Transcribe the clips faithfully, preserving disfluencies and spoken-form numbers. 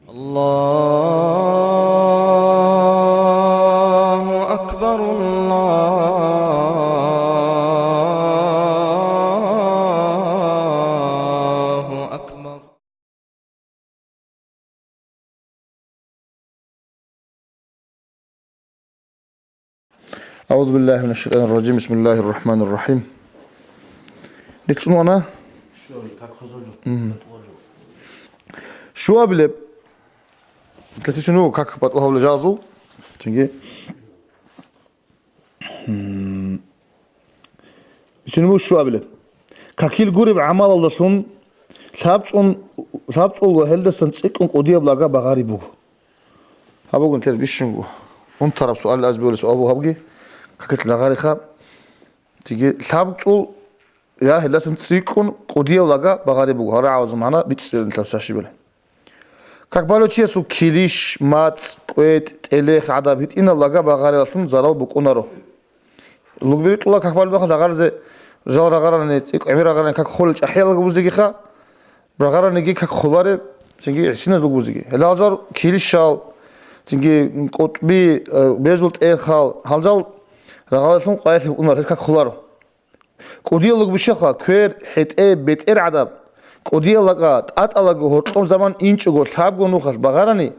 الله أكبر، الله أكبر. أعوذ بالله من الشيطان الرجيم. بسم الله الرحمن الرحيم. РицӀцӀун вана? Мгм. Щуабилеб. Лъасицун вуго как батӀул гьавла жагьазул. Цинги. Мгм. Бицунеб буго щуабилеб. Какил гуреб гӀамалалдалъун лъабцӀун, лъабцӀул ва гьелдасан цӀикӀкӀун кӀудияб лага багъариб буго. Гьаб буго нилъер бищунго унтараб суал, аз бевлъи суал буго гьабги, какил лагъариха. Цинги лъабцӀул я гьелдасан цӀикӀкӀун кӀудияб лага багъариб буго. Гьарагьабазул магӀна бичӀчӀизабун нилъер сащибали. Как балев чиясул килищ, мацӀ, кӀветӀ, тӀелехъ, гӀадаб гьитӀинал лага багъарилалъун зарал букӀунаро. ЛугбиритӀула как балеб мехалъ рагъаризе жал рагъарани, цӀикӀкӀун гӀемер рагъарани как холел чӀахӀиял лага бузегиха, рагъараниги как холареб, цинги гӀисиназ лугбузеги. Гьеле гьал жал килищал, цинги кӀутӀби, э, безул тӀерхал, гьал жал рагъаралъун къваялъе букӀунар, гьел как холаро. КӀудиял лугбищаха, квер, хӀетӀе, бетӀер гӀадаб, кӀудиял лага, тӀатӀалаго гьоркьоб заман инчӀого лъабго нухалъ багъарани,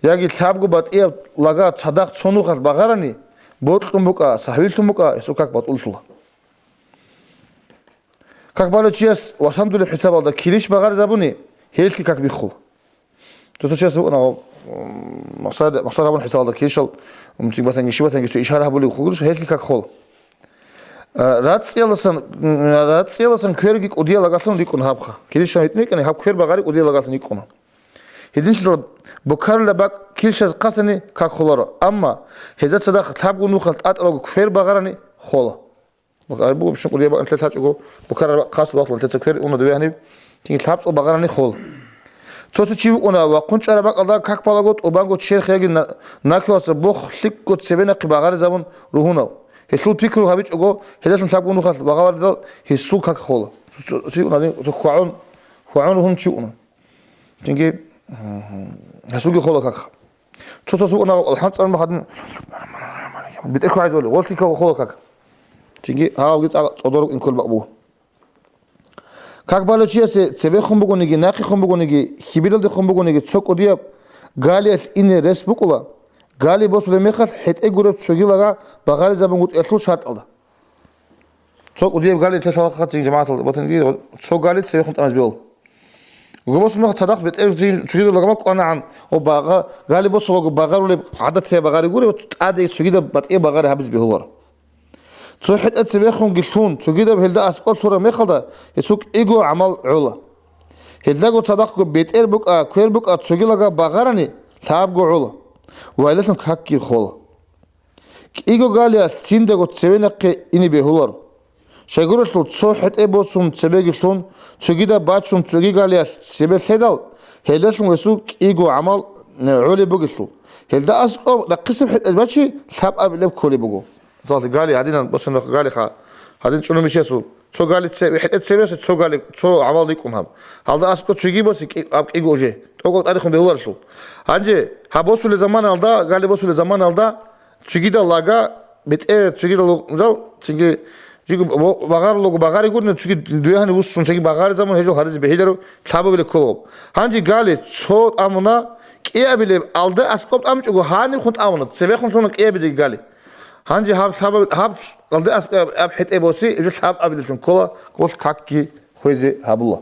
яги лъабго батӀияб лага цадахъ цо нухалъ багъарани, бокьун букӀа, сахӀвилъун букӀа, гьесул как батӀуллъула. Как балев чияс васандулеб хӀисабалда килищ багъаризабуни, гьелъги как биххула. Цо-цо чияс букӀана, м, махсар, махсар гьабун хӀисабалда килищал, м, цин батанги, щиб батанги цо ишара гьабулеб хъугьрищ, гьелъги как хола. А, рацӀцӀиялдасан, м, рацӀцӀиялдасан кверги кӀудиял лагалъун рикӀкӀуна гьабха. Килищал гьитӀин рикӀкӀани, гьаб квер багъари кӀудиял лагалъун рикӀкӀуна. Гьединлъидал букарулеб бакӀ килищаз хъасани как холаро, амма гьезда цадахъ лъабго нухалъ тӀатӀалаго квер багъарани хола. Букарулеб буго, бищун кӀудияб бакӀ нилъер лъачӀого, букарулеб бакӀ хъасулеб вахъун нилъеца квер уна диве гьаниб, цинги лъабцӀул багъарани хол. Цо-цо чи вукӀуна, вахъун чӀараб бакӀалда как балаго тӀубанго черх яги на-, накивалса бох лъикӀго цебе нахъе багъаризабун ругьунал. Гьелъул пикру гьабичӀого, гьелдалъун лъабго нухалъ багъаридал гьесул как хола. Цо-, цо-, цо чи вукӀуна, цо хьвагӀун, хьвагӀун ругьун чи вукӀуна. Цинги, гьесулги хола как. Цо-цо сукъна алхӀам цӀалун гьадин, бетӀер хьвагӀизе вали, гъолъи ккола хола как. Цинги гьавги цӀа-, цӀодор рукӀин кколеб бакӀ буго. Как балев чиясе цебехун бугониги, нахъехун бугониги, хьибилалдехун бугониги, цо кӀудияб галиялъ ине рес букӀула, гали босулеб мехалъ хӀетӀе гуреб цоги лага багъаризабунгутӀиялъул шартӀалда. Цо кӀудияб гали нилъер лъалахъа цин жамагӀаталда батанги, цо гали цебехун тӀамаз бегьула. Гобосмах цадахъ бетӀер цогидаб лага букӀанагӀан, ва багъа-, гали босулаго багъарулеб гӀадатияб багъари гуреб, тӀаде цогидаб батӀияб багъари гьабизе бегьуларо. Цо хӀетӀе цебехунги лъун, цогидаб гьелда аскӀор лъураб мехалда, гьесул кӀиго гӀамал гӀола. Гьелдаго цадахъго бетӀер букӀа, квер букӀа, цоги лага багъарани, лъабго гӀола. Ва гьелдалъун какги хола. КӀиго галиялъ циндаго цеве нахъе ине бегьуларо. Щайгурелъул цо хӀетӀе босун цебеги лъун, цогидаб бачун цоги галиялъ цебе лъедал, гьелдалъун гьесул кӀиго гӀамал, э, гӀолеб бугелъул. Гьелда аскӀоб нахъисеб хӀетӀе бачи лъабабилеб кколеб буго. Мисалалъе, гали гьадинан босун гали ха, гьадин чӀунун бищасул. Цо гали це-, хӀетӀе цеве, цо гали, цо гӀамал рикӀкӀун гьаб. Гьалда аскӀо цоги боси, кӀи-, аб кӀиго уже. ТӀокӀал тӀадехун бегьуларелъул. Гьанже гьаб босулел заманалда, гали босулел заманалда, цогидал лага, бетӀер цогидал жал, цинги жиго бо-, багъарулого багъари гурни, цоги дуе гьанив вуссун, цинги багъари заман гьежал гьаризе бегьиларо, лъабабилеб кколгъоб. Гьанже гали цо тӀамуна, кӀиабилеб алда аскӀоб тӀамчӀого гьанибхун тӀамуна, цебехун лъуна кӀиабидеги гали. Гьанже гьаб лъабаб-, гьаб алда аскӀоб аб хӀетӀе боси, гьеб жо лъабабилелъун ккола, гъолъ какги хвезе гьабула.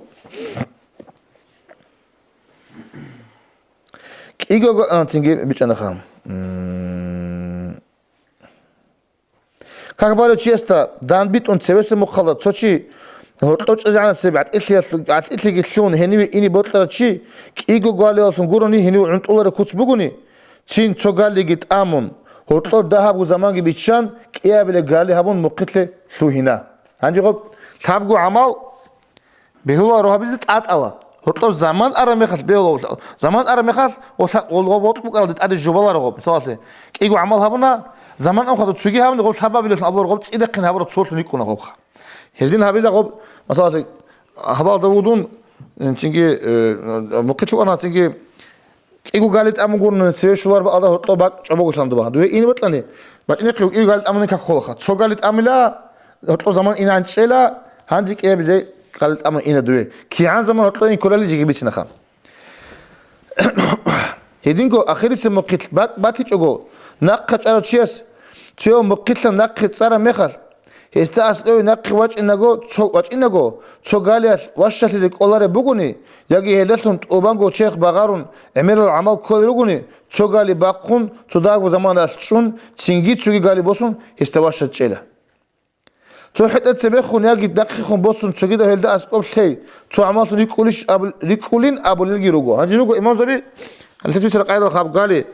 КӀиго-, а, цинги бичӀчӀанаха. М. Как балев чиясда данбитӀун цевесеб мухъалда цо чи гьоркьов чӀезегӀанасеб гӀатӀилъиялъ-, гӀатӀилъиги лъун гьениве ине бокьарав чи кӀиго галиялъун гурони гьенив гӀунтӀулареб куц бугони, цин цо галиги тӀамун, гьоркьор дагьабго заманги биччан, кӀиабилеб гали гьабун мухъилъе лъугьина. Гьанже гъоб лъабго гӀамал бегьуларо гьабизе тӀатӀала. Гьоркьоб заман араб мехалъ бегьула. Заман араб мехалъ, гъо-, гъо-, гъо-, бокьаралде тӀаде жубаларо гъоб. Мисалалъе, кӀиго гӀамал гьабуна, заман амхъа цоги гьабуна, гъоб лъабабилелъун абуларо, гъоб цӀидахъин гьабураб цолъун йикӀуна гъобха. Гьедин гьабила гъоб, мисалалъе, гьабалда вудун, цинги, э, мухъилъ вукӀана, цинги, КӀиго гали тӀамун гурони, цеве щолареб бакӀалда гьоркьоб бакӀ чӀобогулъан дуба. Дуе ине бокьани, бачӀинехъе кӀиго гали тӀамуни как холаха. Цо гали тӀамила, гьоркьоб заман инан чӀела, гьанже кӀиабизе гали тӀамун ина дуе. КигӀан заман гьоркьоб ин кколали жеги бицинаха. Гьединго ахирисеб мухъилъ бакӀ батичӀого, нахъа чӀарав чияс цояв мухъилъан нахъе цӀараб мехалъ, гьесда аскӀове нахъе вачӀинаго, цо, вачӀинаго, цо галиялъ ващалъизе кӀолареб бугони, яги гьелдалъун тӀубанго черх багъарун гӀемерал гӀамал кколел ругони, цо гали бахъун, цо дагьабго заманалъ чӀун, цинги цоги гали босун, гьесда ващаз чӀела. Цо хӀетӀе цебехун яги нахъехун босун, цогидал гьелда аскӀоб лъей, цо гӀамаллъун рикӀкӀулищ аб-, рикӀкӀулин абулелги руго. Гьанже руго имамзаби, гьанже бицараб къайдал гьаб гали,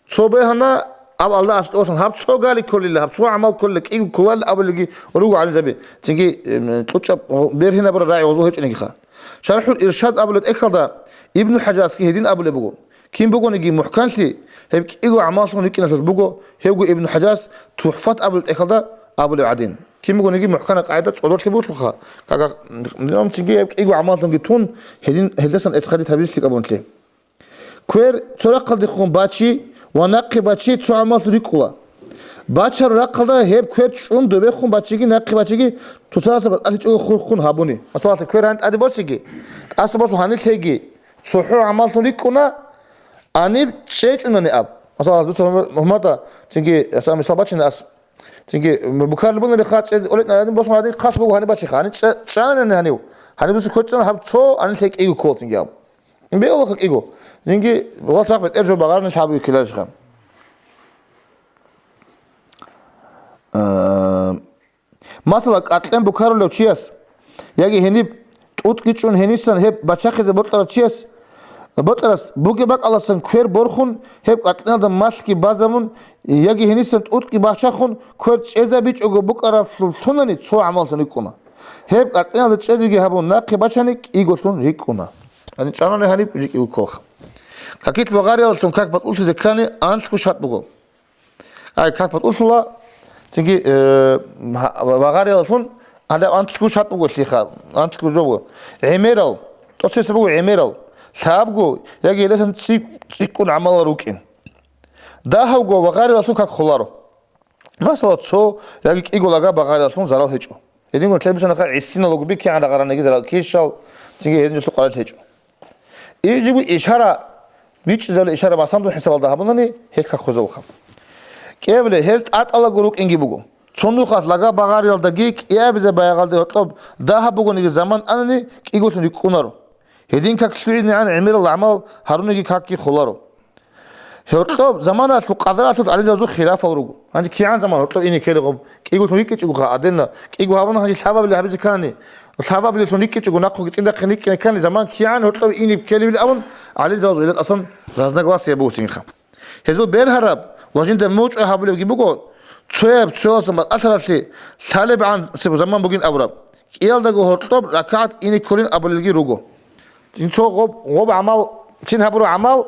цо бегьана, аб Аллагь аскӀосан, гьаб цо гали кколила, гьаб цо гӀамал кколила, кӀиго кколал абулелги руго гӀалимзаби. Цинги, эм, кьучӀаб бергьинабураб рагӀи гъозул гьечӀониги ха. ШархӀул Иршад абулеб тӀехьалда Ибну ХӀажасги гьедин абулеб буго. Кин бугониги мухӀканлъи, гьеб кӀиго гӀамаллъун рикӀкӀиналъул буго, гьевго Ибну ХӀажас ТухӀфат абулеб тӀехьалда абулеб гӀадин. Кин бугониги мухӀкана къайда цӀодорлъи бутлъуха, кагах, цинги гьеб кӀиго гӀамаллъунги тун, гьедин, гьелдасан эсхъади табилъи кабунлъи. Квер цо рахъалдехун бачи ва нахъе бачи цо гӀамаллъун рикӀкӀула. Бачару рахъалда гьеб квер чӀун добехун бачиги нахъе бачиги тусаласа батӀалъичӀого хурхун гьабуни. Масалалъе, квер гьанин тӀаде босиги, тӀаса босун гьанилъеги, цохӀо гӀамаллъун рикӀкӀуна, гьаниб чӀечӀунани аб. Масала, дуца гьумер-, гьумерда, цинги, аса мисал бачина ас. Цинги, букарли буна рехха чӀе-, олетна гьаниб босун гьаниб хъас буго гьаниб бачиха. Гьаниб чӀа-, чӀанани гьанив. Гьаниб дуца кочӀана гьаб цо, гьанилъе кӀиго ккол цинги аб. Беолаха кӀиго. Цинги, валлагь, цахъ бетӀер жо багъарани лъабги ккеларищха. Э, Масала, кӀаркьен букарулев чияс, яги гьениб тӀутӀги чӀун гьенисан гьеб бачахъизе бокьарав чияс, бокьарас бугеб бакӀаласан квер борхун, гьеб кӀаркьеналда малъги базабун, яги гьенисан тӀутӀги бачахъун, квер чӀезабичӀого букӀараблъун лъунани цо гӀамаллъун рикӀкӀуна. Гьеб кӀаркьеналда чӀезеги гьабун нахъе бачани кӀиголъун рикӀкӀуна. Гьаниб чӀанани гьаниб кӀиго кколха. Какилъ багъариялъун как батӀуллъизе ккани анлъго шартӀ буго. Ай, как батӀулъула, цинги, э, гьа-, багъариялъун гьадаб анлъго шартӀ буго лъиха, анлъго жо буго. ГӀемерал, тӀоцебесеб буго гӀемерал, лъабго яги гьеласан цӀи-, цӀикӀкӀун гӀамалал рукӀин. Дагьабго багъариялъун как холаро. Масала, цо яги кӀиго лага багъариялъун зарал гьечӀо. Гьединго лъебисанаха гӀисиналго бикигӀан рагъараниги зарал кишал, цинги гьединлъухъ къварил гьечӀо. Ижибу ишара, бичӀчӀизабли ишара масандун хӀисабалда гьабунани, гьел как хвезалха. КӀиабиле, гьел тӀатӀалаго рукӀинги буго. Цо нухалъ лага багъариялдаги кӀиабизе баягъалде гьоркьоб дагьаб бугониги заман анани кӀиголъун рикӀкӀунаро. Гьедин как лъугӀинегӀан гӀемерал гӀамал гьаруниги какги холаро. Гьоркьоб заманалъул къадаралъул гӀалимзабазул хилафал руго. Гьанже кигӀан заман гьоркьоб ине ккелегъуб, кӀиголъун рикӀкӀичӀогоха гӀаденна, кӀиго гьабуна гьанже лъабабилеб гьабизе ккани, лъабабилелъун рикӀкӀичӀого нахъеги цӀиндахъе рикӀкӀине ккани, заман кигӀан гьоркьоб ине ккелевил абун, гӀалимзабазул гьелда тӀасан разногласие буго цинги. Гьезул бергьараб ва жинда мугӀчӀвай гьабулебги буго, цояб цоялъа батӀалъаралъе лъалебгӀан цеб заман бугин абураб. КӀиялдаго гьоркьоб ракагӀат ине кколин абулелги руго. Цо гъоб, гъоб гӀамал, цин гьабураб гӀамал,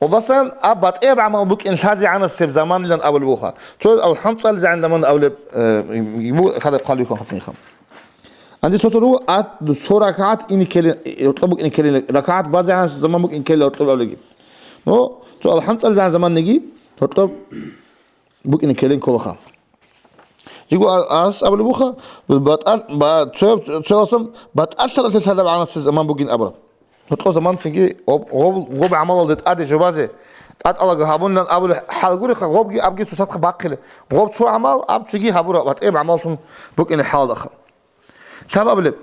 гъодасан аб батӀияб гӀамал букӀин лъазегӀанасеб заманилан абулеб буха. Цо алхӀам цӀализегӀан заман абулеб, э, бу-, хадаб хъалбихьун хъацӀинха. Анде цо-цо руго, а, цо ракагӀат ине ккелин, э, гьоркьоб букӀине ккелин, ракагӀат базегӀанасеб заман букӀине ккелин гьоркьоб абулеги. Но цо алхӀам цӀализегӀан заманниги гьоркьоб букӀине ккелин кколаха. Жиго а-, ас абулеб буха, батӀал-, ба-, цояб-, цоялъан батӀалъаралъе лъадаб гӀанасеб заман бугин абураб. Гьоркьоб заман цинги гъоб, гъоб, гъоб гӀамалалде тӀаде жубазе, тӀатӀалаго гьабунилан абулеб хӀал гуриха, гъобги абги цоцазда бахъилеб. Гъоб цо гӀамал, аб цоги гьабураб, батӀияб гӀамаллъун букӀине хӀалалдаха. Лъабабилеб.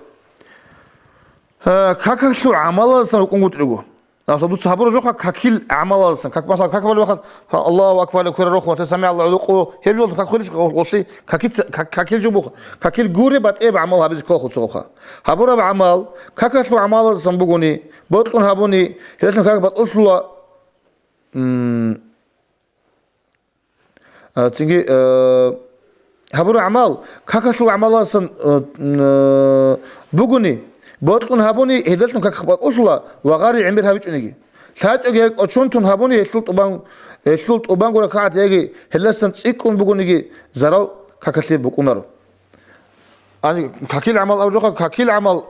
Гьа, какалъул гӀамалалдасан рукӀунгутӀи руго. Масала, дуца гьабураб жоха какил гӀамалалдасан. Как, масала, как балеб бахъал, Аллагьу акбар, кверал рохун, ва те самигӀаллагьу лиман хӀамидагьу, гьеб жолда как хвелищ гъолъи, какица-, как-, какил жо буха. Какил гуре батӀияб гӀамал гьабизе кколаха цо жоха. Гьабураб гӀамал, какалъул гӀамалалдасан бугони, бокьун гьабуни, гьелъун как батӀулъула, м, А, цинги, э, гьабураб гӀамал, какалъул гӀамалалдасан, э, м, э, бугони, бокьун гьабуни, гьелдалъун как батӀулъула ва гъари гӀемер гьабичӀониги. ЛъачӀоги яги кӀочон тун гьабуни, гьелъул тӀубан, гьелъул тӀубанго ракагӀат яги гьелдасан цӀикӀкӀун бугониги зарал какалъе букӀунаро. Ани, какил гӀамал абураб жоха, какил гӀамал.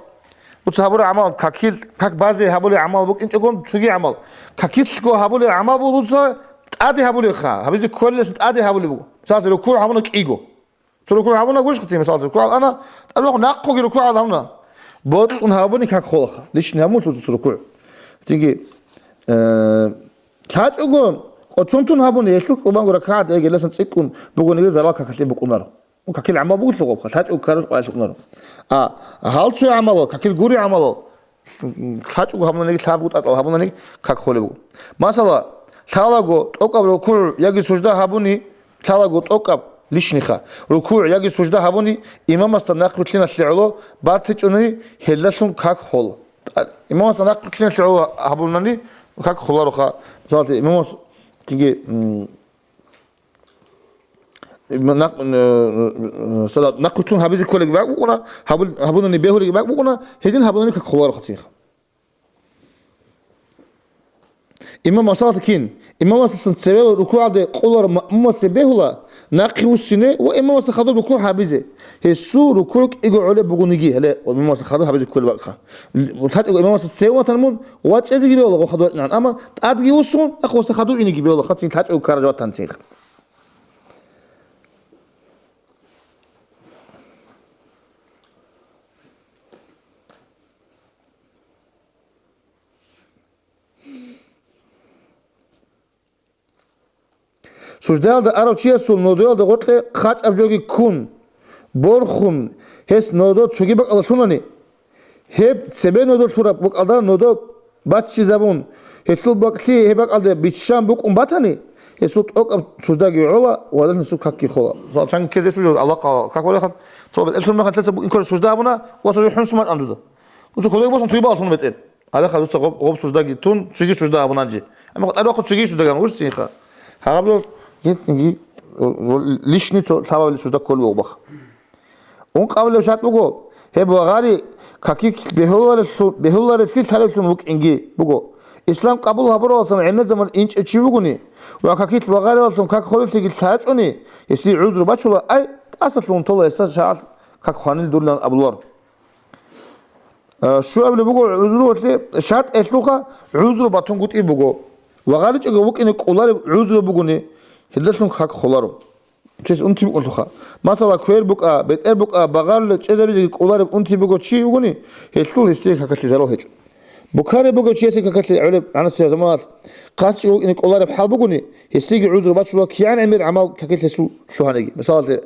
Дуца гьабураб гӀамал, какил, как базе гьабулеб гӀамал букӀинчӀогон, цоги гӀамал. Какилъго гьабулеб гӀамал буго дуца тӀаде гьабулебха, гьабизе кколелъун тӀаде гьабулеб буго. Мисалалъе, рукугӀ гьабуна кӀиго. Цо рукугӀ гьабуна гушхъцин, мисалалъе, рукугӀал ана, тӀадвахъун нахъоги рукугӀал гьабуна. Бокьун гьабуни как хола. Лишни гьабун лъуцӀа цо рукугӀ. Цинги, э, лъачӀогон, кӀочон тун гьабуни, гьелъул къурбангу ракагӀат гьегеласан цӀикӀкӀун бугониги зарал какалъе букӀунаро. Какил гӀамал бугелъул гъобха, лъачӀого ккарал къвалъ букӀунаро. А гьал цо гӀамалал, какил гури гӀамалал, лъачӀого гьабунаниги, лъабго тӀатӀал гьабунаниги как холеб буго. Масала, лъалаго тӀокӀаб рукугӀ яги сужда гьабуни, лъалаго тӀокӀаб лишниха, рукугӀ яги сужда гьабуни, имамасда нахъвилълъиналъе гӀоло батичӀони, гьелдалъун как хола. Имамасда нахъвилълъиналъе гӀоло гьабунани, как холароха. Мисалалъе, имамас цинги, м, Нахъ-, э, э, сала-, нахъвилълъун гьабизе кколеги бакӀ букӀуна, гьабул-, гьабунани бегьулеги бакӀ букӀуна, гьедин гьабунани как холарухъацинха. Имам масалат кин, имамасдасан цеве рукугӀалде къулар маъмумасе бегьула, нахъе вуссине ва имамасда хадуб рукугӀ гьабизе. Гьесул рукугӀ кӀиго гӀолеб бугониги, гьале, имамасда хадуб гьабизе кколеб бакӀха. ЛъачӀого имамасда цеве ватан мун, вачӀезеги бегьула, гъо хадуб вачӀинан, амма тӀадги вуссун, ахъ, гъосда хадуб инеги бегьула, хъацин лъачӀого ккараб ватан цинха. Суждаялда арав чиясул нодоялда гъоркье хъачӀаб жоги ккун, борхун, гьес нодо цоги бакӀалда лъунани, гьеб цебе нодо лъураб бакӀалда нодо баччизабун, гьелъул бакӀлъи гьеб бакӀалде биччан букӀун батани, гьесул тӀокӀаб суждаги гӀола ва гьесул какги хола. Мисал, чанги ккезе сужда, Аллагьха как варехат, цо бетӀер лъун мехалъ лъеца букӀин кколеб сужда гьабуна ва сужда хӀунсун бачӀан дуда. Дуца кодеги босун цоги бакӀалда лъун бетӀер. Гьале хадуца гъоб, гъоб суждаги тун, цоги сужда гьабунанчи. Амма къватӀаре вахъун цоги сужда гьабун, гъуш цинха. Гьаб гьеб гьитинги лишни цо лъабабилеб сужда кколеб буго баха. Ункъабилеб шартӀ буго, гьеб вагъари какилъ бегьуларелъул-, бегьуларелъи лъалевлъун вукӀинги буго. Ислам къабул гьабураласан гӀемер заман инчӀев чи вугони ва какилъ вагъарилалъун как холелъиги лъачӀони, гьесие гӀузру бачула, ай, тӀасалъугьун тола гьесда шагьалъ как хванил дурлан абуларо. Э, щуабилеб буго гӀузрулъе, шартӀ гьелъулха гӀузру батунгутӀи буго. ВагъаричӀого вукӀине кӀолареб гӀузру бугони, гьелдалъун как холаро. Чияс унти букӀунлъуха. Масала, квер букӀа, бетӀер букӀа, багъарулеб чӀезабизеги кӀолареб унти буго чи вугони, гьелъул гьесие какалъе зарал гьечӀо. Букареб буго чиясе какалъе гӀолеб гӀанасияб заманалъ, къасичӀого вукӀине кӀолареб хӀал бугони, гьесиеги гӀузру бачула, кигӀан гӀемер гӀамал какилъ гьесул лъугьанеги. Мисалалъе,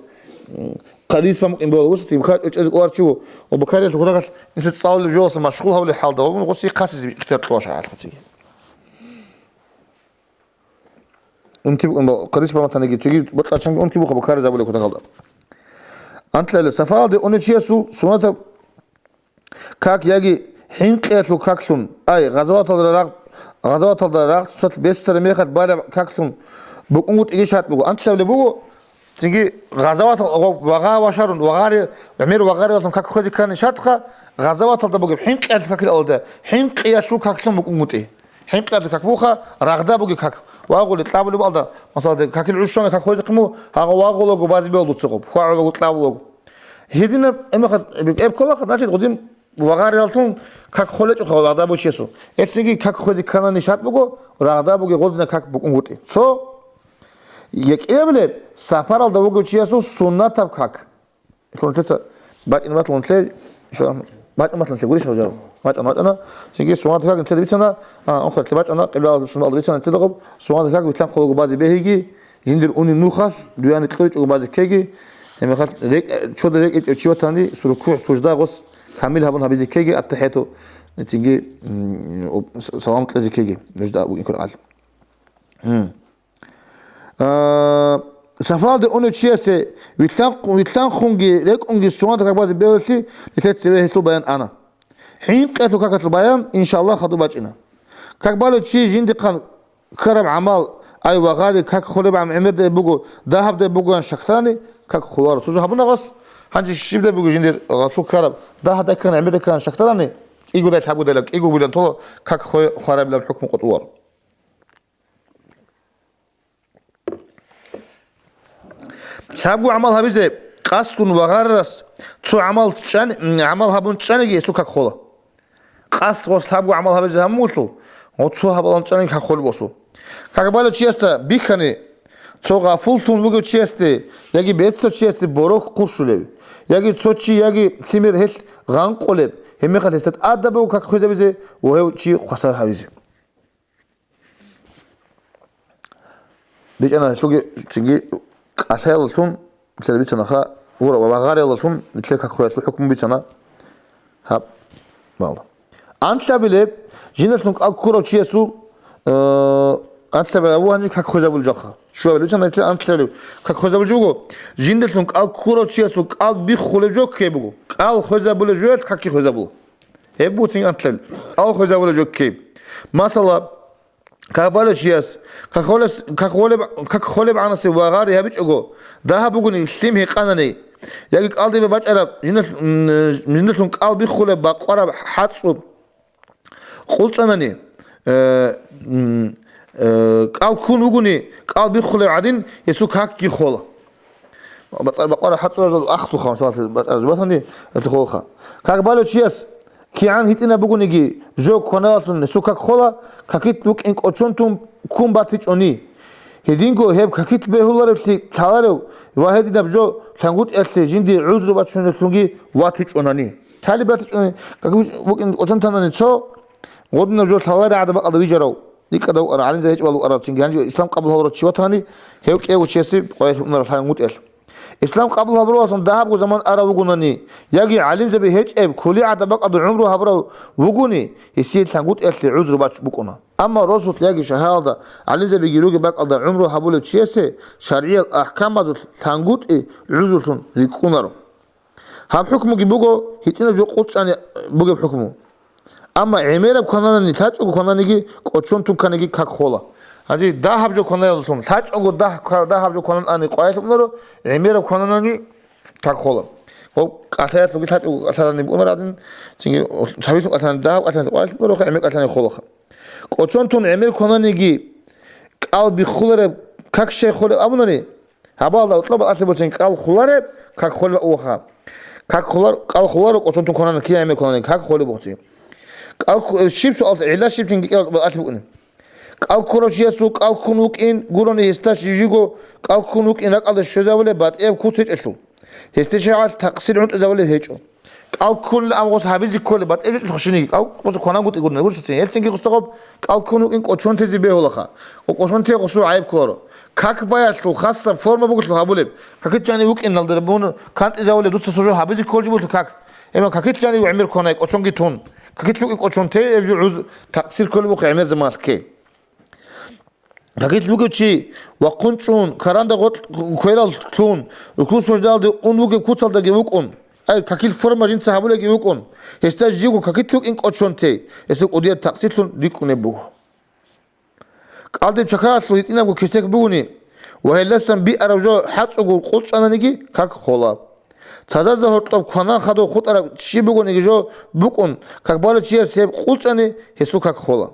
Къадис бамукъин бегьула, гьес цинги букаричӀого кӀоларчи вуго, ва букарилъ гурагъалъ нилъер цӀалулеб жоялъа машгъул гьавулеб хӀалда вугун, гъосие хасизе ихтияр кьолаш гьалхъа цинги. Унти букӀун ба-, къадис баматаниги, цоги бакьачанги унти буха букаризабулеб кутакалда. Антлъали, сафаралде унев чиясул сунатаб как яги хӀинкъиялъул каклъун, ай, гъазаваталда рагъ-, гъазаваталда рагъцӀцӀалъ бессараб мехалъ балеб каклъун букӀунгутӀиги шартӀ буго. Антлъабилеб буго, цинги гъазаватал-, вагъа вашарун, вагъари-, гӀемер вагъарилалъун как хвезе ккани шартӀха, гъазаваталда бугеб хӀинкъиялъул какил алда, хӀинкъиялъул каклъун букӀунгутӀи. ХӀинкъиялъул как буха, рагъда бугеб как. Вагъули кьабулеб алда, масала, какил гӀушана как хвезехъин мугь, гьагъа вагъулаго базе бегьула дуца гъоб, хвагӀулаго, кьабулаго. Гьединаб эмахъ-, эб кколаха, значит, гъудин вагъарилалъун как холечӀоха рагъда бучесул. Эцинги как хвезе кканани шартӀ буго, рагъда бугеб гъудина как букӀунгутӀи. Цо, гьекъеблеб, сапаралда вугев чиясул суннатаб как. Лъунлъица бачӀин батлъунлъе, ишо, бачӀин батлъунлъе гурищ гьав жав. БачӀана, бачӀана. Цинги суннатаб как нилъеда бицана, а, унхъа нилъеда бачӀана, къиблаялда суннаталда бицана нилъеда гъоб, суннатаб как вилълъанхъулаго базе бегьиги, жиндир унеб нухалъ, дуяни кьуричӀого базе ккеги, гьебмехалъ рекӀ-, чода рекӀечӀев чи ватани, сурукугӀ, сужда гъос камил гьабун гьабизе ккеги, аттахӀияту, цинги, м, с-, салам кьезе ккеги, нужда абу инкур ал. М. А, сафаралде унев чиясе вилълъан-, вилълъанхъунги рекӀунги суннатаб как базе бегьулелъи нилъер цеве гьелъул баян ана. ХӀинкъиялъул какалъул баян, иншаллагь, хадуб бачӀина. Как балев чи жиндихъан ккараб гӀамал, ай, вагъари, как холеб гӀам-, гӀемердай буго, дагьабдай бугоян щаклъани, как холаро. Цо жо гьабуна гъас, гьанже щибдай буго жиндир гъалъул ккараб, дагьабдай ккан, гӀемердай ккан щаклъарани, кӀигодай лъабгодай, кӀиго билан тола, как хве-, хварабилан хӀукму къотӀуларо. Лъабго гӀамал гьабизе къасдун вагъарарас цо гӀамал чӀан-, гӀамал гьабун чӀаниги гьесул как хола. къасд гъос лъабго гӀамал гьабизе гьамуллъул, гъо цо гьабалан чӀани как холеб гъосул. Как балев чиясда бихьани, цо гъафуллъун вугев чиясде яги бецав чиясде борохь хъурщулев, яги цо чи, яги лъимер гьелъ гъанкъулеб, гьебмехалъ гьесда тӀадаб буго как хвезабизе ва гьев чи хвасар гьавизе. БичӀана гьелъулги цинги кӀалъаялдалъун, нилъеда бицанаха, гъура ва вагъариялдалъун нилъер как хвеялъул хӀукму бицана гьаб бала. Анлъабилеб, жиндалъун кӀал ккурав чиясул, э, анлъабилеб абу гьанже как хвезабулел жоха. Щуабилеб бицана нилъер анлъабилеб как хвезабулел жо буго, жиндалъун кӀал ккурав чиясул кӀал биххулеб жо ккей буго. КӀал хвезабулеб жоялъ какги хвезабула. Гьеб буго цинги анлъабилеб. КӀал хвезабулеб жо ккей. Масала, как балев чияс, как холес-, как холеб-, как холеб гӀанасе вагъари гьабичӀого, дагьаб бугони лъим гьекъанани, яги кӀалдибе бачӀараб жиндалъ-, м, жиндалъун кӀал биххулеб бакъвараб хӀацӀцӀу къулчӀанани, э, м, э, кӀал ккун вугони, кӀал биххулеб гӀадин, гьесул какги хола. БатӀа-, бакъвараб хӀацӀцӀуразул ахтуха, масалалъе, батӀа-, батани гьелъухъ холха. Как балев чияс кигӀан гьитӀинаб бугониги, жо кваналалъун гьесул как хола, какилъ вукӀин кӀочон тун ккун батичӀони. Гьединго гьеб какилъ бегьулареблъи лъаларев ва гьединаб жо лъангутӀиялъе жиндие гӀузру бачунеллъунги ватичӀонани. Лъалеб батичӀони, как вукӀин кӀочон танани цо, гъодинаб жо лъалареб гӀадаб бакӀалда вижарав. РикӀкӀадав вукӀарав, гӀалимзаби гьечӀебал вукӀарав, цинги гьанже ислам къабул гьавурав чи ватани, гьев кӀиявго чиясе къварилъ унарав лъангутӀиялъ. Ислам къабул гьабуралдасан дагьабго заман арав вугонани, яги гӀалимзаби гьечӀеб, кколеб гӀадаб бакӀалда гӀумру гьабурав вугони, гьесие лъангутӀиялъе гӀузру бач-, букӀуна. Амма росулъ яги шагьаралда гӀалимзабиги ругеб бакӀалда гӀумру гьабулев чиясе шаргӀиял ахӀкамазулъ лъангутӀи гӀузрулъун рикӀкӀунаро. Гьаб хӀукмуги буго, гьитӀинаб жо къулчӀани бугеб хӀукму. Амма гӀемераб квананани, лъачӀого квананиги, кӀочон тун кканиги как хола. Гьанже дагьаб жо кванаялдалъун, лъачӀого дагь-, дагьаб жо квананани къварилъ унаро, гӀемераб квананани как хола. Гьоб кӀалъаялъулги лъачӀого кӀалъарани букӀунар гӀадин, цинги цабилъун кӀалъани, дагьаб кӀалъани къварилъ унароха, гӀемер кӀалъани холаха. КӀочон тун гӀемер квананиги, кӀал биххулареб как щай холеб абунани, гьабалда гьоркьоб алъи буцин кӀал хулареб, как холеб уха. Как хулар-, кӀал хуларо кӀочон тун кванани, кигӀан гӀемер кванани, как холеб буцин. КӀал ху-, э, щиб суал, гӀилла щиб цинги кӀал алъи букӀуни. КӀал ккурав чиясул кӀал ккун вукӀин гурони гьесда жиго кӀал ккун вукӀин ракӀалде щвезабулеб батӀияб куц гьечӀелъул. Гьесде шагьаралъ такъсир гӀунтӀизабулеб гьечӀо. КӀал ккунилан гъос гьабизе кколеб батӀияб жо хушиниги, кӀал гъосул кванан гутӀи гурони гурсуцин. Гьелцинги гъосда гъоб кӀал ккун вукӀин кӀочон тезе бегьулаха. Ва кӀочон те гъосул гӀайиб кколаро. Как баялъул хасаб форма бугелъул гьабулеб. Какит жанив вукӀиналда мун кантӀизавулеб дуца сужу гьабизе кколчи бугелъул как. Эмма какит жанив гӀемер кванай кӀочонги тун. Какит вукӀин кӀочон те эб жо гӀуз такъсир кколеб ухъи гӀемер заманалъ ккей. Какилъ вугев чи вахъун чӀун, каранда гъоркь кверал лъун, рукугӀ-суждалде ун вугев куцалдаги вукӀун, ай, какилъ форма жинца гьабулеги вукӀун, гьесда живго какилъ вукӀин кӀочон те, гьесул кӀудияб такъсирлъун рикӀкӀунеб буго. КӀалдиб чакаялъул гьитӀинабго кесек бугони ва гьелдасан биараб жо хӀацӀцӀуго къулчӀананиги как хола. Цадазда гьоркьоб кванан хадуб хутӀараб чи бугониги жо букӀун, как балев чияс гьеб къулчӀани, гьесул как хола.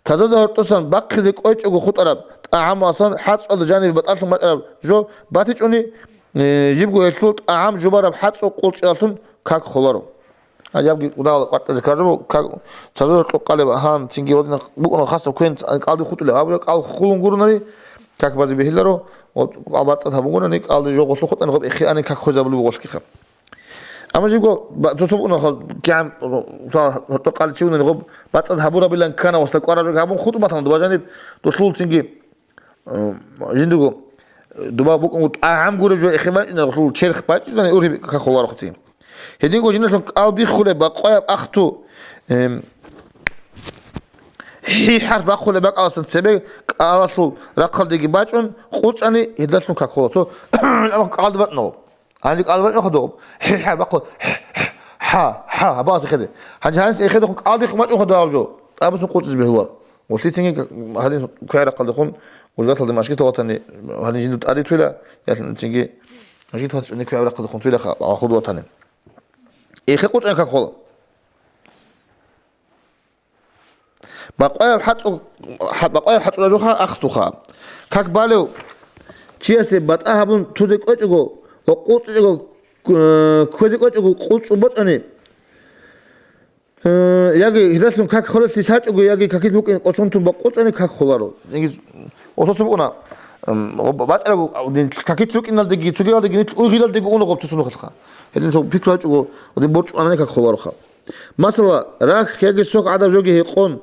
Тазазда гьоркьосан бахъизе кӀвечӀого хутӀараб тӀагӀамалдасан хӀацӀцӀуялда жанибе батӀалъун бачӀараб жо батичӀони, э, жибго гьелъул тӀагӀам жубараб хӀацӀцӀу къулчӀиялъун как холаро. Гьанже абги кӀудала къватӀизе ккараб жо, как, тазазда гьоркьоб кӀалеб гьан, цинги гьодинаб букӀунаб хасаб квен кӀалдиб хутӀулеб гьабураб кӀал хулун гурони, как базе бегьиларо, ва кӀал бацӀцӀад гьабун гурони, кӀалдиб жо гъолъухъ хутӀани гъоб эхиани как хвезабулеб гъолъихъа. Амма жибго ба-, цо-цо букӀунаха, кигӀан, та-, гьоркьоб кӀалдиб чи вугони гъоб бацӀцӀад гьабурабилан ккана ва кӀвараб жо гьабун хутӀун батана дуба жаниб, дулъул цинги, э, жиндирго, э, дуба букӀун тӀагӀам гуреб жо эхи бачӀина, дулъул черх бачӀинани ургьиб как холарохъцин. Гьединго жиндалъун кӀал биххулеб бакъваяб ахту, эм, хӀи хӀарп бахъулеб бакӀалдасан цебе кӀалалъул рахъалдеги бачӀун, къулчӀани гьелдалъун как хола. Цо кӀалдиб батӀнав. Гьанже кӀалдиб батӀнавха доб. ХӀи-хӀа бахъу. ХӀа, хӀа, гьабазе хеде. Гьанже гьанис эхедехун кӀалдихъ мачӀунха дагьаб жо. Абусун къулчӀизе бегьулар. Ва лъицинги гьадин квегӀрахъалдехун, гужгаталда машгитал ватани, гьадин жинда тӀаде туйла, я лъицинги машгитал ватани квегӀрахъалдехун туйла ха, ва худ ватани. Эхе къулчӀани как хола. Бакъваяб хӀацӀу-, хӀа-, бакъваяб хӀацӀура жоха ахтуха. Как балев чиясе батӀа гьабун тузе кӀвечӀого ва къулчӀичӀого, э, кквезе кӀвечӀого къулчӀун бачӀани, Э, яги гьелдалъун как холелъи лъачӀого, яги какил вукӀин кӀочон тун бакъулчӀани как холаро. Яги ососо букӀуна, м, бачӀараб, а, дин какил вукӀиналдеги, цогиналдеги, нилъ угъиналдеги уна гъоб цо сунухъалха. Гьедин цо пикру гьачӀого, гьедин борчӀ анани как холароха. Масала, рахь яги сок гӀадаб жоги гьекъон,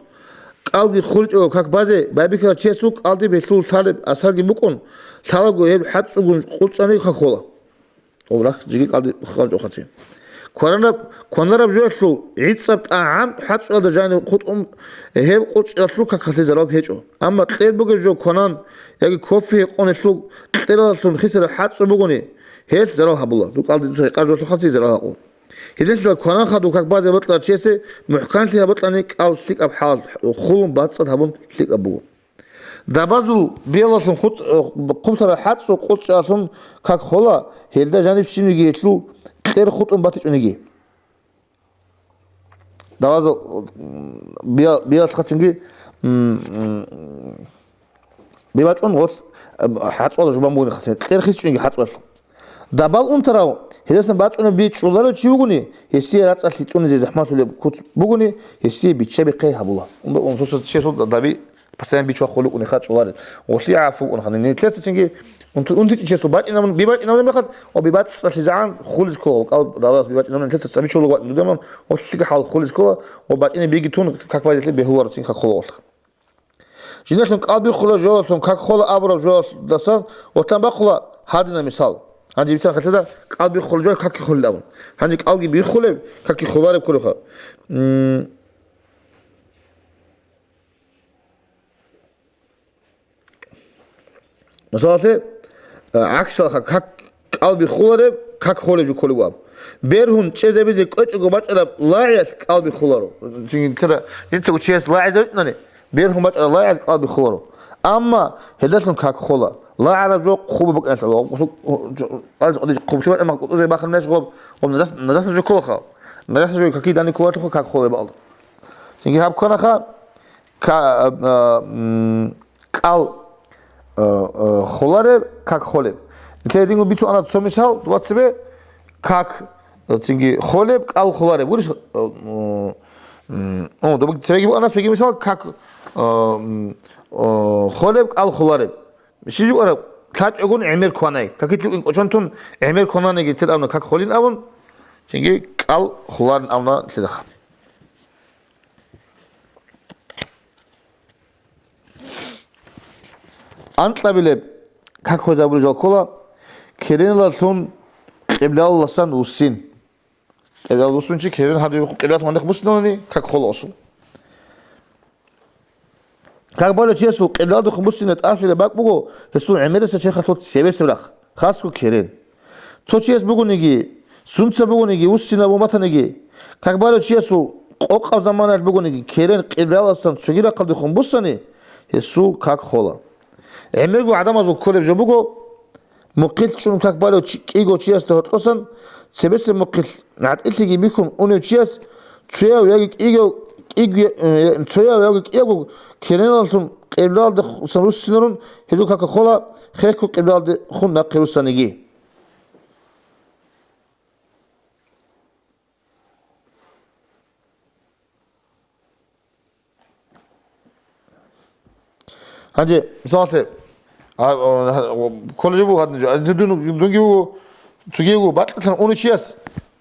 кӀалги хурчӀого как базе, байбихьарав чиясул кӀалдиб гьелъул лъалеб асарги букӀун, лъалаго гьеб хӀацӀцӀугун къулчӀани как хола. Гъоб рахь жеги кӀалди хъанчӀо хъацин. Кваранаб, кванараб жоялъул гӀицӀаб тӀагӀам хӀацӀцӀуялда жанив хутӀун, гьеб къулчӀиялъул какалъе зарал гьечӀо. Амма кьер бугеб жо кванан яги кофе гьекъон гьелъул кьералдалъун хисараб хӀацӀцӀу бугони, гьелъ зарал гьабула. Дукъалде дуца гьекъараб жоялъул хъацин зарал гьакъу. Гьединлъидал кванан хадуб как базе бокьарав чиясе мухӀканлъи гьаб бокьани кӀал лъикӀаб хӀал, хулун бацӀцӀад гьабун лъикӀаб буго. Дабазул биялалъун хутӀ-, э, хъублъараб хӀацӀцӀу къулчӀалъун как хола, гьелда жаниб щибниги гьелъул кьер хутӀун батичӀониги. Дабазул, м, бия-, биялалъухъацинги, м, м, бибачӀун гъолъ, э, хӀацӀцӀуялда жубан бугони хъацин, кьер хисичӀониги хӀацӀцӀуялъ. Дабал унтарав, гьелдасан бачӀунеб би чӀоларев чи вугони, гьесие рацӀцӀалъи цӀунизе захӀмалъулеб куц бугони, гьесие биччаби хъей гьабула. Унда-, унсуса чиясул даби постоянно бичвахъулев вукӀуни ха чӀоларел. Гъолъи гӀафу вукӀун хани. Нилъецацинги унту-, унтичӀев чиясул бачӀинабун, би бачӀинабунеб мехалъ, ва би бацӀцӀалъизегӀан хулиз ккола, кӀал дабас би бачӀинабун, нилъеца цӀабичулеб вукӀун дудеман, гъолъиги хӀал хулиз ккола, ва бачӀине биги тун, как бажалъи бегьуларо цин как хола гъолъ. Жинелъун кӀал биххулеб жоялъун как хола абураб жоялдасан ватан бахъула гьадина мисал. Гьанже бицан хатӀида кӀал биххулеб жо каки холел абун. Гьанже кӀалги биххулеб, каки холареб кколеха. М, Масалалъе, а, гӀаксалха как кӀал биххулареб, как холеб жо кколеб аб. Бергьун чӀезабизе кӀвечӀого бачӀараб лагӀиялъ кӀал биххуларо. Цинги тера, дица учияс лагӀизавитӀнани, бергьун бачӀараб лагӀиялъ кӀал биххуларо. Амма гьелдалъун как хола. ЛагӀараб жо хъуба букӀиналъ, хъублъи бачӀа мах кӀутӀузе бахъинарищ гъоб, гъоб нажас-, нажаса жо кколаха. Нажаса жо каки дани кколатлъухъа как холеб алда. Цинги гьаб кканаха, ка-, а, м, кӀал, а, а, холареб, как холеб. Нилъее динго бицун ана цо мисал, дуба цебе, как, а, цинги холеб, кӀал холареб. Гурищ, а, м, м, о, дуба цебеги буана цоги мисал, как, а, м, а, холеб, кӀал холареб. Щиб жо араб? ЛъачӀогун гӀемер кванай. КакилъукӀин кӀочон тун гӀемер квананиги тир абуна, как холин абун, цинги кӀал холарин абуна лъидаха. Анкьабилеб как хвезабулел жал ккола, кереналъун къиблаласан вуссин. Къиблал вуссунчи керен гьадуй къиблат мандих вуссиналани, как хола осул. Как балев чиясул къиблалдухъ вуссине тӀалъилеб бакӀ буго, гьесул гӀемерисел черхалъул цебесеб рахъ, хасго керен. Цо чияс бугониги, сунца бугониги, вуссинабун батаниги, как балев чиясул къокъаб заманаялъ бугониги, керен къиблаласан цоги рахъалдехун буссани, гьесул как хола. ГӀемерго гӀадамазул кколеб жо буго, мухъилъ чӀун как балев чи-, кӀиго чиясда гьоркьосан, цебесеб мухъилъ гӀатӀилъиги бихьун унев чияс цояв яги кӀиго, кӀиго, э, цояв яги кӀиявго кереналъун къиблалдасан руссинарун, гьезул как хола, хехго къиблалдехун нахъе руссаниги. Гьанже, мисалалъе, а, а, кколеб жо буго гьадин жо, а, дун, дунги вуго, цоги вуго, бакьилъан унев чияс,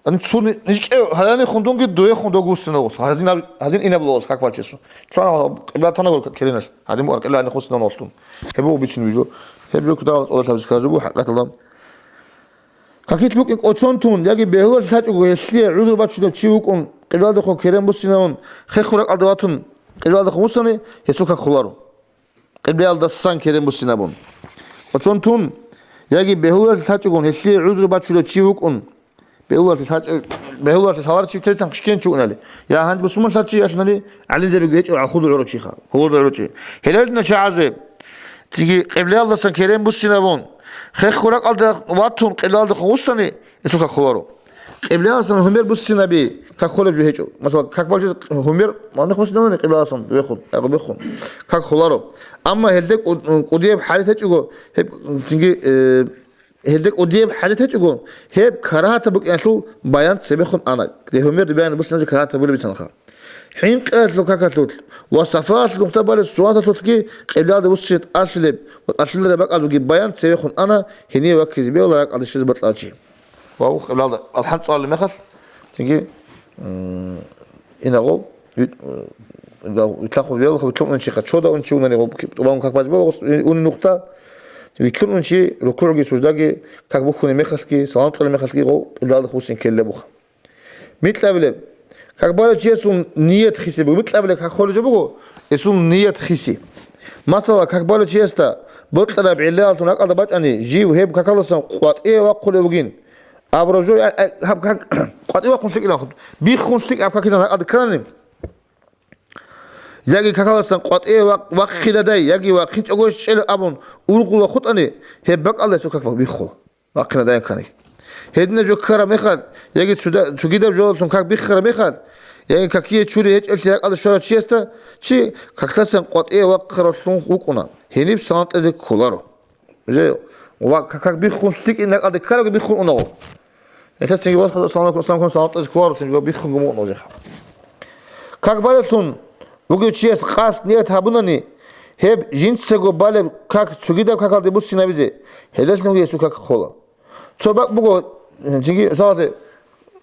ани цуни, нижкӀев, гьаранихун дунги дуехун дов вуссиналгъус, гьадин аб-, гьадин инаб лугъус как балев чиясул. Лъугьана къибла тана гъор кереналъ, гьадин буго къибла гьанихъ вуссинавун вахтун. Гьеб буго бицунеб жо. Гьеб жо кутарал цӀолалъаб зикар жо буго, хӀакъаталда. Какилъ букӀин кӀочон тун, яги бегьулалъ лъачӀого гьелъие гӀузру бачунев чи вукӀун, къиблалдехун керен буссинавун, хехго ракӀалде ватун, къиблалдехун вуссани, гьесул как холаро. Къиблалдасан керен буссинабун. КӀочон тун, яги бегьулалъ лъачӀогун гьелъие гӀузру бачулев чи вукӀун, бегьулалъ лъачӀо-, бегьулалъ лъаларав чи тертан хъишкенчи вукӀунали, я гьанж бусуман лъачӀи ялъунали, гӀалимзабиги гьечӀев гӀахуду гӀурав чиха, гьугьуда гӀурав чи. Гьелалдина чагӀазе, цинги къиблалдасан керен буссинабун, хехго ракӀалде ватун къиблалдехун вуссани, гьесул как холаро. Къиблаласан гьумер буссинаби как холеб жо гьечӀо. Масала, как балев чияс гьумер мандих буссинавуни къиблаласан вехун, ягъубехун, как холаро. Амма гьелде кӀу-, кӀудияб хӀажат гьечӀого, гьеб, цинги, э, гьелде кӀудияб хӀажат гьечӀого, гьеб карагьатаб букӀиналъул баян цебехун ана. Гьумер баян буссиназе карагьатаб булеб бицанха. ХӀинкъиялъул какалъулъ ва сафаялъул нухда балеб сунаталъулъги къиблаялде вуссине тӀалъулеб ва тӀалъулареб бакӀазулги баян цевехун ана, гьениве ваккизе бегьула ракӀалде щвезе бокьарав чи. Ва къиблаялда алхӀам цӀалулеб мехалъ, цинги, м, инагъов, вит-, м, витлахъун виялха, витлъун унчи хъа, чода унчи унани гъоб, тӀубан как базе бегьула, ун нухда, витлъун унчи рукугӀги суждаги как бухьунеб мехалъги, салам кьолеб мехалъги гъов къиблаялда вуссин ккелеб буха. Микьабилеб, как балев чиясул ният хиси буго, микьабилеб как холеб жо буго, эсул ният хиси. Масала, как балев чиясда бокьараб гӀиллаялъун ракӀалда бачӀани, жив гьеб какалдасан къватӀиве вахъулев вугин. Абураб жо, а, а, гьаб как къватӀиве вахъун лъикӀилан, биххун лъикӀаб какилан ракӀалда ккани. Яги какалдасан къватӀиве вахъ-, вахъинадай, яги вахъинчӀого щӀел абун ургъула хутӀани, гьеб бакӀалда цо как биххула. Вахъинадай ккани. Гьединаб жо ккараб мехалъ, яги цуда-, цогидаб жолалъун как биххараб мехалъ, яги какие чури гьечӀелъи ракӀалде щварав чиясда чи каклъасан къватӀиве вахъаравлъун вукӀуна, гьениб салам кьезе кколаро. Уже ва как, как биххун лъикӀин ракӀалде ккарабги биххун унаго. Гьелъа цинги васхъа салам алейкум, салам алейкум, салам кьезе кколаро, цинги биххунго мукӀуна уже. Как балевлъун вугев чияс къасд ният гьабунани, гьеб жинцаго балеб как цогидаб какалде буссинабизе, гьелелъунги гьесул как хола. Цо бакӀ буго, жиги, салате,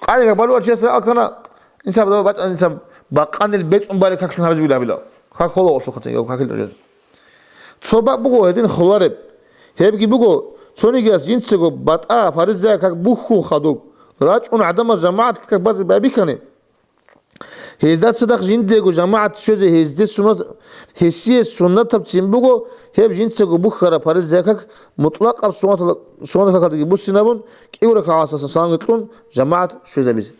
къанига балугьарчиясда алкана, инсаб дова бачӀана, инсаб бакъанил бецӀун бале каклъун гьабизугил гьабила. Как хола гъорлъухъа цинги, какил ружез. Цо бакӀ буго гьедин холареб. Гьебги буго, цонигияс жинцаго батӀа, фаризая как бухьун хадуб, рачӀун гӀадамаз жамагӀат как базе байбихьани. Гьезда цадахъ жиндиего жамагӀат щвезе гьезде суннат, гьесие суннатабцин буго, гьеб жинцаго бухьараб париза как мутӀлакъаб суннатал-, суннатал какалдаги буссинабун, кӀиго ракагӀат гьасасан саламги кьун, жамагӀат щвезабизе.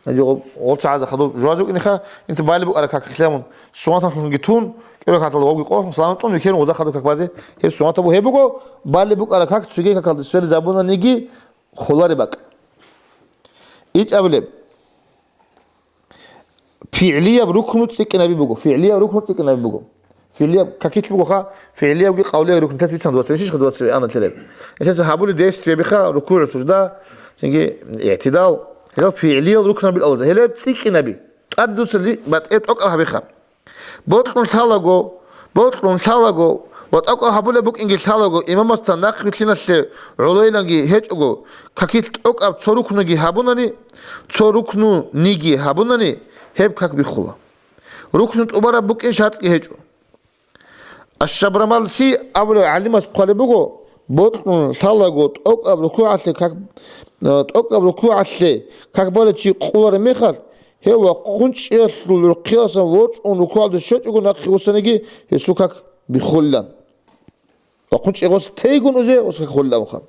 Гьанже гъо-, гъолцагӀазда хадуб жугьазе вукӀинеха, инца балеб букӀараб как хилъамун, суннаталлъунги тун, кӀиго ракагӀаталда гъовги къохун, салам кьун, вихьерун гъоза хадуб как базе, гьеб суннатаб буго, гьеб балеб букӀараб как цоги какалде сверизабунаниги холаре бакӀ. ИтӀабилеб. ФигӀлияб рукну цӀикӀкӀинаби буго. ФигӀлияб рукну цӀикӀкӀинаби буго. ФигӀлияб какилъ бугоха, фигӀлиябги къавлиябги рукнтас бицан двадцать шишха двадцать аналъилеб. Гьелъаса гьабули действиябиха, рукугӀ, сужда, цинги игӀтидал. Гьелъал фигӀлиял рукнабил алаза. Гьелеб цӀикӀкӀинаби. ТӀад дуца ли-, батӀе тӀокӀаб гьабиха. Бокьун лъалаго, бокьун лъалаго ва тӀокӀаб гьабулеб букӀинги лъалаго, имамасда нахъвилълъиналъе гӀолойиланги гьечӀого, какилъ тӀокӀаб цо рукнуги гьабунани, цо рукнуниги гьабунани, гьеб как биххула. Рукну тӀубараб букӀин шартӀги гьечӀо. Аш-Шабрамалси абулев гӀалимас хъвалеб буго, бокьун лъалаго тӀокӀаб рукугӀалъе как, тӀокӀаб рукугӀалъе как балев чи къулареб мехалъ, гьев вахъун чӀиялъул гӀурхъияласан ворчӀун рукугӀалде щвечӀого нахъе вуссаниги гьесул как биххулилан. Вахъун чӀегъос тейгун уже гьес как холилан абуха.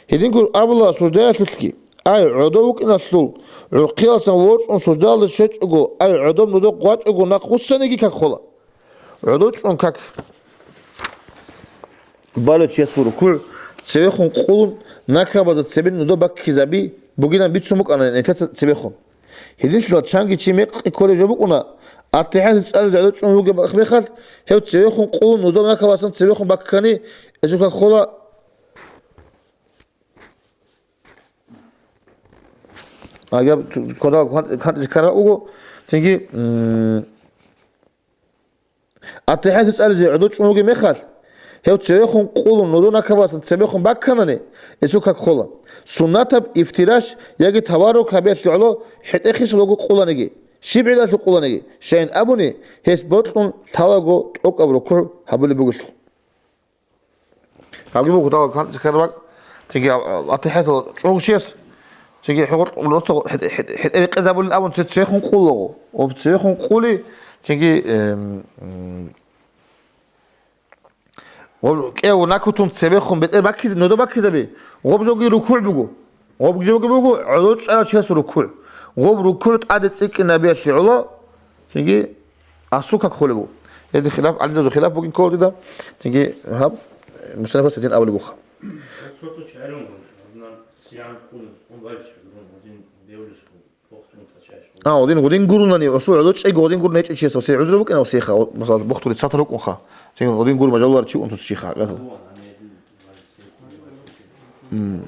Гьединго абула суждаялъулъги, ай, гӀодов вукӀиналъул гӀурхъияласан ворчӀун суждаялде щвечӀого, ай, гӀодоб нодо гъвачӀого нахъ вуссаниги как хола. ГӀодов чӀун как балев чиясул рукугӀ, цевехун къулун, накабазда цебе нодо баккизаби бугилан бицун букӀана нилъеца цебехун. Гьединлъидал чанги чи мекъи кколев жо букӀуна, АтахӀияту цӀализе гӀодов чӀун вугеб мехалъ, гьев цевехун къулун нодо накабасан цебехун баккани, эсул как хола. Агар кодал кан-, кан-, кара уго, цинги, м, АтахӀияту цӀализе гӀодов чӀун вугеб мехалъ, гьев цевехун къулун нодо накабасан цебехун бакканани, эсул как хола. Суннатаб ифтираш яги таваррук гьабиялъе гӀоло хӀетӀе хисалъуго къуланиги, щибгӀилалъув къуланиги, щайин абуни, гьес бокьун лъалаго тӀокӀаб рукугӀ гьабулеб бугелъул. Гьабги буго дала кан-, карабак, цинги, а, а, АтахӀиятал чӀун чияс, цинги хӀугъур-, хӀет-, хӀет-, хӀетӀе рекъезабулин абун, цевехун къулаго. Об цевехун къули, цинги, эм, м, гъоб кӀев накутун цевехун бетӀер баккиз-, нодо баккизаби, гъоб жоги рукугӀ буго. Гъоб жоги буго, гӀодов чӀарав чияс рукугӀ. Гъоб рукугӀ тӀаде цӀикӀкӀинабиялъе гӀоло, цинги, Асул как холеб буго. Гьедин хилаф, гӀалимзабазул хилаф бугин ккола дида. Цинги гьаб мусаннифас гьедин абулеб буха. А, гъодин, гъодин гурунани, асул гӀодов чӀего гъодин гурун гьечӀев чияс, ва се гӀузру букӀина, ва се ха, масала, бухтури цатар рукӀунха. Цинги гъодин гур мажаллар чи унтус чиха. М.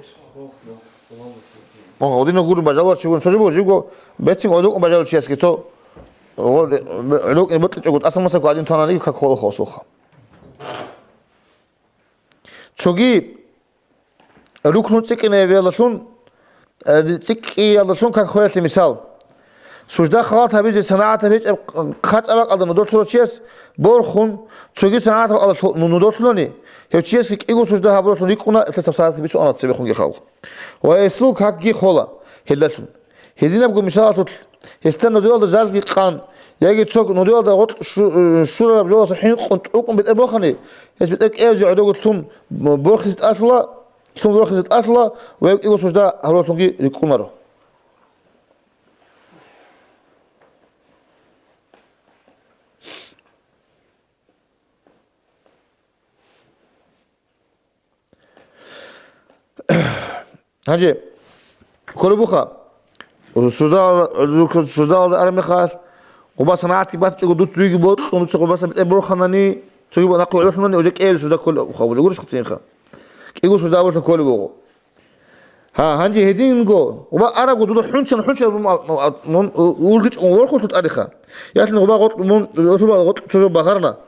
О, гъодин гур мажаллар чи унтус живго, живго, бецин гъодин бажаллар чиясги цо ГӀоло-, гӀоло-, бокьичӀого тӀасан масаго гьадин тананиги как холеха гъосулха. Цоги рукну цӀикӀкӀинаб валалъун, э, цӀикӀкӀиялдалъун как холелъе мисал. Сужда халат гьабизе санагӀатаб гьечӀеб хъачӀаб бакӀалда нудолъулав чияс борхун, цоги санагӀатаб бакӀалда лъо-, ну-, нудолъулани, гьев чиясги кӀиго сужда гьабуралъун рикӀкӀуна, гьеб цебе санагӀатги бицун ана цебехунги халкъ. Ва гьесул какги хола гьелдалъун. Гьединабго мисалалъулъ, гьесда нудуялда жазги къан, яги цо нудуялда гъоркь шу-, э, шурараб жоялдаса хӀинкъун тӀукӀун бетӀер бохани, гьес бетӀер кӀиабизе гӀодого лъун борхизе тӀалъула, лъун борхизе тӀалъула ва гьев кӀиго сужда гьабуралъунги рикӀкӀунаро. Гьанже кколеб буха, суждал-, суждалда араб мехалъ, гъуба санагӀатги батичӀого дуц дуйги бокьун, дуца гъубасан бетӀер борханани, цоги нахъе гӀололъунани, уже кӀиабилеб сужда кколеб буха, уже гурищ хъицинха. КӀиго сужда абулъун кколеб буго. Гьа, гьанже гьединго, гъуба арабго дуда хӀунчан, хӀунчан мун, мун, мун ургичӀого ворхулъул тӀадеха. Ялъун гъуба гъоркь мун, гъуба гъоркь цо жо багьарла.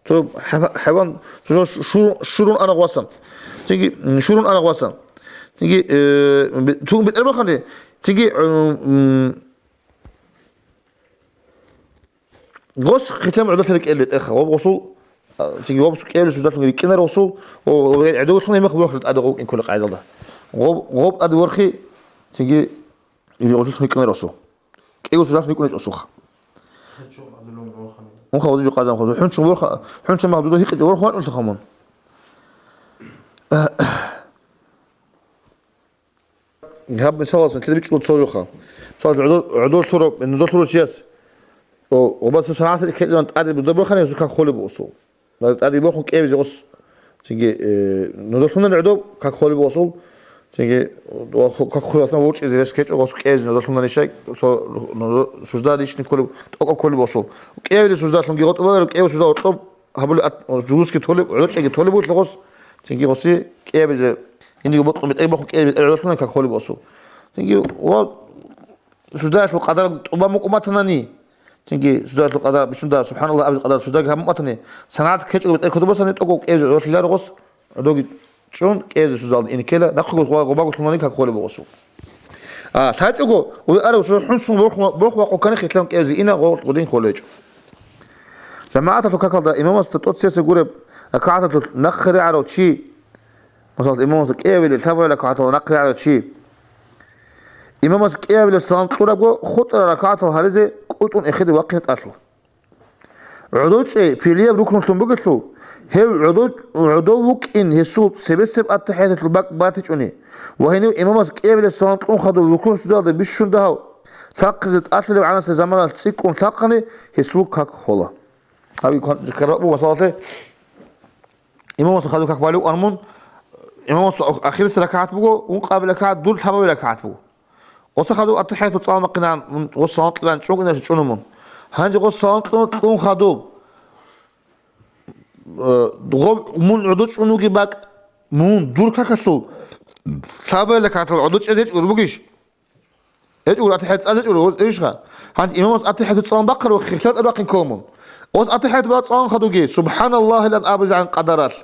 Цо хӀа-, хӀайван, цо шу-, шурун ана гъвасан. Цинги, м, шурун ана гъвасан. Цинги, э, бе-, цугун бетӀер бахъани, цинги, м, м, гъос хъилъан гӀодолъи рекӀел бетӀерха. Гъоб гъосул, а, цинги гъоб кӀиабилеб суждалъун рикӀкӀинар гъосул, о, о, гӀодовлъун гьимахъ борхулъ тӀаде гъов кӀин кколеб къайдалда. Гъоб, гъоб тӀаде ворхи, цинги гъосулъ рикӀкӀинар гъосул. КӀиго суждалъун рикӀкӀунечӀо гъосулха. Унха вадиджу къадам хъуду. ХӀунчун ворха, хӀунчун мах дуда гьикъичӀо ворхун вачӀунлъухъа мун. Гьаб мисалалъун кида бичӀчӀулеб цо жоха. Мисалалъ, гӀодо-, гӀодолъурав, нудолъурав чияс, о, гъуба цо санагӀат ккелилан тӀаде дуда борхани, гьесул как холеб буго гъосул. Ва тӀаде борхун кӀиабизе гъос. Цинги, э, нудолъунани гӀодоб как холеб буго гъосул. Цинги, ва ху-, как холеб гъасан ворчӀизе рес ккечӀо гъос кӀиабизе нудолъунани щай, цо нудо-, сужда рични кколеб, тӀокӀаб кколеб буго гъосул. КӀиабилеб суждалъунги гъотӀ бала, кӀиабилеб сужда гъотӀоб гьабулеб ат-, жулусги толеб, гӀодочӀеги толеб буго гъос. Цинги гъоси кӀиабилеб, гьениги бокьун бетӀер бахъун кӀиабилеб гӀодолъунани как холеб гъосул. Цинги ва суждаялъул къадар тӀубан букӀун батанани, цинги суждаялъул къадар бичунда, субхӀаналлагь абизе къадар суждаги гьабун батани, санагӀат ккечӀого бетӀер кодоб босани, тӀокӀав кӀиабизе гӀодолъиларо гъос, гӀодоги чӀун, кӀиабизе суждалда ине ккела, нахъего гъуба-, гъубаго лъугьунани как холеб буго гъосул. А, лъачӀого, гъуби арав цо хӀунчун борхун, борхун вакъун ккани хъилъан кӀиабизе ина гъо-, гъудин холечӀо. ЖамагӀаталъул какалда имамасда тӀоцесеб гуреб ракагӀаталъулъ нахъе рагӀарав чи, масала, имамасда кӀиабилеб лъабабилеб ракагӀаталда нахъе рагӀарав чи, имамас кӀиабилеб салам кьурабго, хутӀараб ракагӀатал гьаризе кӀутӀун эхеде вахъине тӀалъула. ГӀодов чӀей пилияб рукнулъун бугелъул, гьев гӀодов, гӀодов вукӀин гьесул цебесеб аттахӀияталъул бакӀ батичӀони ва гьенив имамас кӀиабилеб салам кьун хадув рукугӀ-суждалда бищун дагьав лъахъизе тӀалъулеб гӀанасеб заманалъ цӀикӀкӀун лъахъани, гьесул как хола. Гьаб иккун караб буго, масалалъе, имамас хадув как балев ан мун, имамас ахирисеб ракагӀат буго, ункъабилеб ракагӀат, дур лъабабилеб ракагӀат буго. Гъоса хадуб аттахӀияту цӀалмахъинан, мун гъос салам кьилан чӀугӀиналъе чӀуна мун. Гьанже гъос салам кьун, кьун хадуб. Э, гъоб мун гӀодо чӀун вугеб бакӀ, мун, дур какалъул лъабабилеб ракагӀатал гӀодо чӀезе гьечӀо гур бугищ? ГьечӀо гур, аттахӀият цӀале гьечӀо гур, гъос, гьечӀищха? Гьанже имамас аттахӀияту цӀалун бахъараб хихлъатӀа бахъин ккола мун. Гъос аттахӀият бакӀ цӀалун хадуги, субхӀаналлагьилан абизегӀан къадаралъ.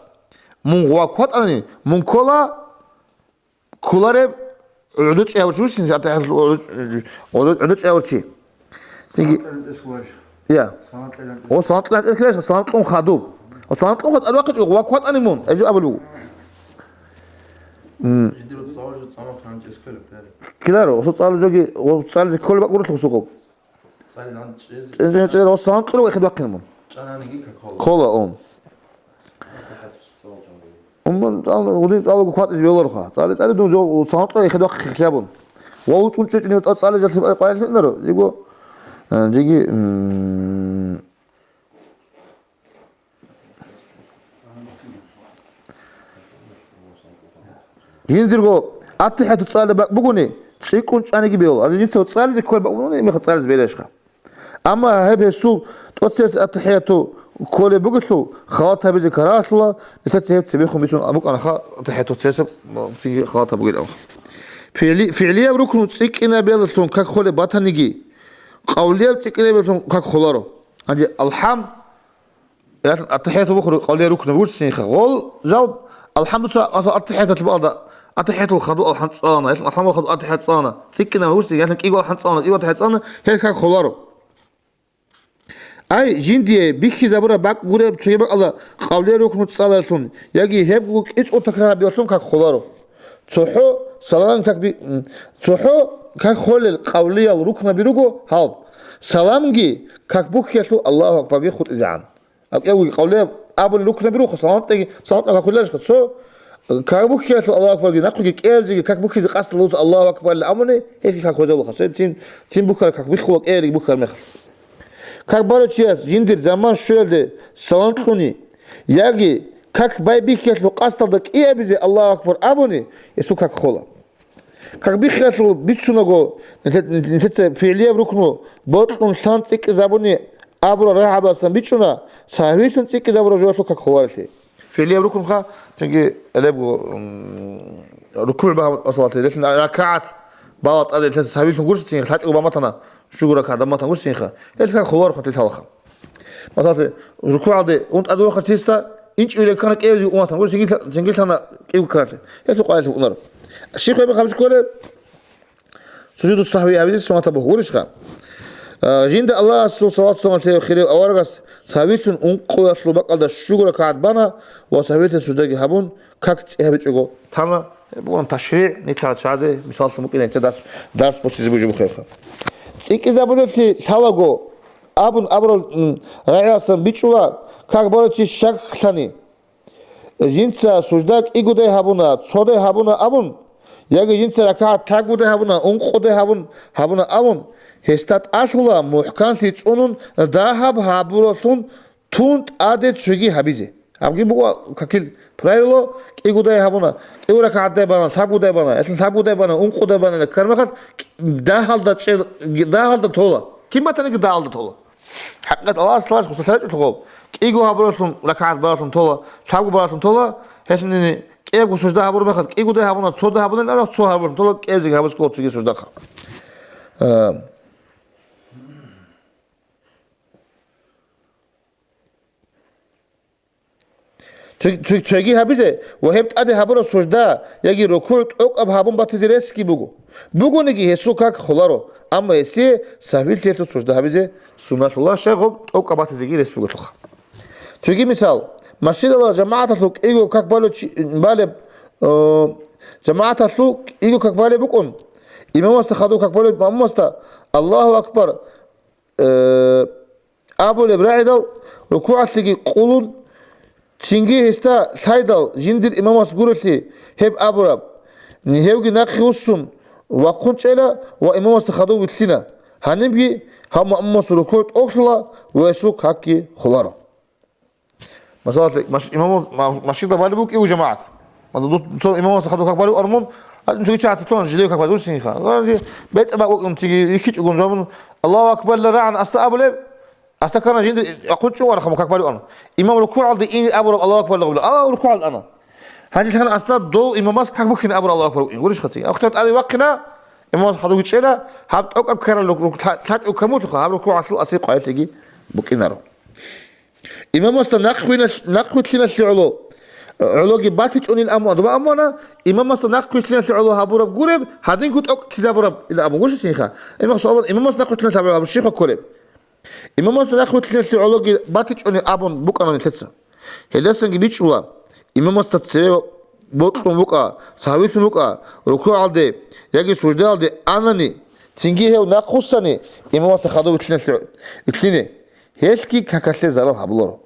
Мун гъвак ватӀани, мун ккола, кколареб гӀодо чӀей гьавурчи вуссин, аттахӀият гӀодо, гӀодо чӀей гьавурчи. Цинги, я. О, салам кьилан чӀес ккеларо, салам кьун хадуб. О, салам кьун хадуб, вахъичӀо, вакватӀани мун, гьеб жо абулеб буго. М. Ккеларо, осо цӀалул жоги, о, цӀализе кколеб бакӀ гурелъул сукъуб. ЦӀализе чӀезаро, салам кьурав эхед вахъин мун. ЧӀананиги ккола. Ккола, о. Умман цӀал-, гъудин цӀалаго кватӀизе бегьулароха. ЦӀали, цӀали дун жо, салам кьурав эхед вахъин хихлъабун. Ва уцӀун чӀечӀни тӀа цӀализе лъи-, къвайлъинаро, жиго, э, жиги, м, Жиндирго аттахӀияту цӀалеб бакӀ бугони, цӀикӀкӀун чӀаниги бегьула. Гьанже нилъер цӀализе кколеб бакӀ бугони, гьебмехалъ цӀализе бегьилищха? Амма гьеб гьесул тӀоцебесеб аттахӀияту кколеб бугелъул, халат гьабизе карагьалъула, нилъеца гьеб цебехун бицун абукӀанаха, аттахӀияту тӀоцебесеб, цинги халат гьабугел абун. ФигӀли-, фигӀлияб рукну цӀикӀкӀинабиялдалъун как холеб батаниги, къавлияб цӀикӀкӀинабиялъун как холаро. Гьанже алхӀам, ятӀун аттахӀияту бухъури къавлияб рукнаб гурсинха. Гъол жал алхӀамдуца, масал, аттахӀияталъ балда, аттахӀиятул хаду алхӀам цӀалана, ятӀун алхӀамал хаду аттахӀият цӀалана, цӀикӀкӀинаб гурсин, ятӀун кӀиго алхӀам цӀалана, кӀиго аттахӀият цӀалана, гьел как холаро. Ай, жиндие бихьизабураб бакӀ гуреб цоги бакӀалда къавлиял рукну цӀалаялъун, яги гьебго кӀицӀул такрар гьабиялъун как холаро. ЦохӀо салам как би-, м, цохӀо как холел къавлиял рукнаби руго гьал. Саламги как бухьиялъул Аллагьу акбарги хутӀизегӀан. Аб-, кӀевги къавлиял абулел рукнаби руго, салам тӀеги, салам тӀеги как холелищха. Цо как бухьиялъул Аллагьу акбарги, нахъеги кӀелзеги как бухьизе къасдалуца Аллагьу акбарли абуни, гьехги как хвезабулха. Цин, цин бухьараб как биххула кӀелги бухьараб мехалъ. Как барав чияс жиндир заман щвелалде салам кьуни, яги как байбихьиялъул къасдалда кӀиабизе Аллагьу акбар абуни, гьесул как хола. Как биххиялъул бицунаго, нилъе-, нилъеца фигӀлияб рукну бокьун лъан цӀикӀкӀизабуни абураб рагӀабасан бичӀчӀуна, сагьвилъун цӀикӀкӀизабураб жоялъул как холарелъи. ФигӀлияб рукнуха, цинги гьелебго, м, рукугӀ багьа масалалъе, ракагӀат бала тӀаде лъаса сагьвилъун гурсицинха, лъачӀого баматана, щуго ракагӀат баматан гурсицинха, гьел как холарухъан лъалаха. Масалалъе, рукугӀалде ун тӀаде вахъа чиста, инчӀев рекана кӀевги уматан гурсин, цинги лъана кӀивги ккаралъе. Гьелъул къайилъ унаро. Щихъ гьеб хабж кколеб? Сужуду сагьви гьабизе суннатаб бугьурищха? А, жинда Аллагьасул салат-саламалъе хирияв аварагас сагьвилъун ункъоялъул бакӀалда щуго ракагӀат бана ва сагьвилъун суждаги гьабун, как цӀи гьабичӀого тана, бугун ташригӀ, нилъ чӀазе, мисаллъун букӀин, гьечӀо дарс, дарс босизе бугеб бугебха. ЦӀикӀкӀизабулелъи лъалаго абун абураб, м, рагӀиялсан бичӀчӀула, как барав чи щаклъани. Жинца сужда кӀигодай гьабуна, цодай гьабуна абун, яги жинца ракагӀат лъабгодай гьабуна, ункъодай гьабун, гьабуна абун, гьесда тӀалъула мухӀканлъи цӀунун дагьаб гьабуралъун тун тӀаде цоги гьабизе. Абги буго какил правило, кӀигодай гьабуна, кӀиго ракагӀатдай бана, лъабгодай бана, гьелъун лъабгодай бана, ункъодай бана, ккармахал дагьалда чӀел-, дагьалда тола. Кин батаниги дагьалда тола. ХӀакъикъат Аллагьас лъалаш гъусла лъачӀулъ гъоб. КӀиго гьабуралъун ракагӀат баралъун тола, лъабго баралъун тола, гьелъунени кӀиябго сужда гьабураб мехалъ, кӀигодай гьабуна, цодай гьабуна, цо гьабуралъун тола, кӀиябзеги гьабуз ккола цоги суждахъа. Э, цо-, цо-, цоги гьабизе ва гьеб тӀаде гьабураб сужда яги рукугӀ тӀокӀаб гьабун батизе ресги буго. Бугониги гьесул как холаро, амма гьесие сагьвилъиялъул сужда гьабизе сунналъула, щай гъоб тӀокӀаб батизеги рес буголъулха. Цоги мисал, масжидалда жамагӀаталъул кӀиго как балев чи-, балеб, э, жамагӀаталъул кӀиго как балеб букӀун, имамасда хадув как балев маъмумасда Аллагьу акбар, э, абулеб рагӀидал рукугӀалъеги къулун, цинги гьесда лъайдал жиндир имамас гурелъи гьеб абураб, гьевги нахъе вуссун вахъун чӀела ва имамасда хадув вилълъина. Гьанибги гьав маъмумас рукугӀ тӀоглъула ва гьесул какги холаро. Масала, маш-, имамул ма-, машгьурда балеб букӀи у жамагӀат. Ма ду-, цо имамас хадуб как балев армун, а цоги чагӀаца тон жидее как базурсинха. Ва жи бецӀа бакӀ букӀун циги рихьичӀогун жавабун, Аллагьу акбар ла рагӀан аста абулеб, аста ккана жинда ахъун чӀугӀарахъа мун как балев армун. Имам рукугӀалде ин абураб Аллагьу акбар ла гъубла. Аллагь рукугӀал ана. Гьанже лъана аста дов имамас как бухьин абур Аллагьу акбар букӀин. Гурищха циги. Ахтар тӀаде вахъина, имамас хадуги чӀела, гьаб тӀокӀаб ккарал рук-, рук-, лъа-, лъачӀо камулъуха, гьаб рукугӀалъул асе къвайлъиги букӀинаро. Имамасда нахъвилъ-, нахъвилълъиналъе гӀоло, гӀологи батичӀунил аму-, амуна, имамасда нахъвилълъиналъе гӀоло гьабураб гуреб, гьадинго тӀокӀлъизабураб ил аму гушисинха. Имам суалбан, имамасда нахъвилълъиналъе гьабураб щихъа кколеб. Имамасда нахъвилълъиналъе гӀологи батичӀунил абун букӀана нилъеца. Гьелдасанги бичӀчӀула, имамасда цеве бокьун вукӀа, сагьвилъун вукӀа, рукугӀалде яги суждаялде анани, цинги гьев нахъвуссани, имамасда хадув вилълъиналъе, вилълъине. Гьелъги какалъе зарал гьабуларо.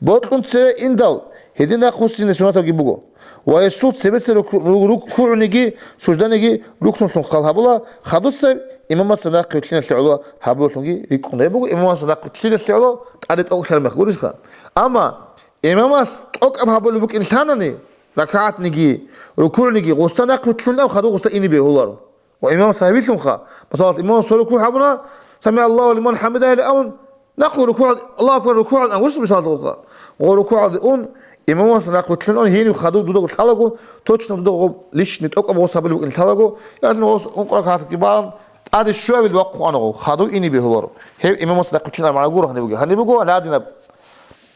Бокьун цеве индал, гьедин нахъвуссине суннатабги буго. Ва гьесул цебеса руку-, ру-, рукугӀниги сужданиги рукнулъун хал гьабула, хадусеб имамасда нахъе вилълъиналъе гӀоло гьабулалъунги рикӀкӀун. Гьеб буго имамасда нахъе вилълъиналъе гӀоло тӀаде тӀокӀлъараб мех гурищха. Амма имамас тӀокӀаб гьабулеб букӀин лъанани, ракагӀатниги, рукугӀниги гъусда нахъе вилълъунав хадув гъусда ине бегьуларо. Ва имам сагьвилъунха, масала, имам сорокуй гьабуна, «СамигӀаллагьу лиман хӀамидагь» или абун, нахъе рукугӀ, «Аллагьу акбар», рукугӀалде ан гурсу, мисалалъе, гъо рукугӀалде ун, имамас нахъе вилълъун ун, гьенив хадув дудаго лъалаго, точно дудаго личный тӀокӀаб гъос гьабулеб букӀин лъалаго, яни гъос ункъо ракагӀатги бан, Аде щуабил вахъун анаго, хадув ине бегьуларо. Гьеб имамас нахъвилълъина магӀна гуро гьаниб бугеб. Гьаниб буго, гьаладинаб.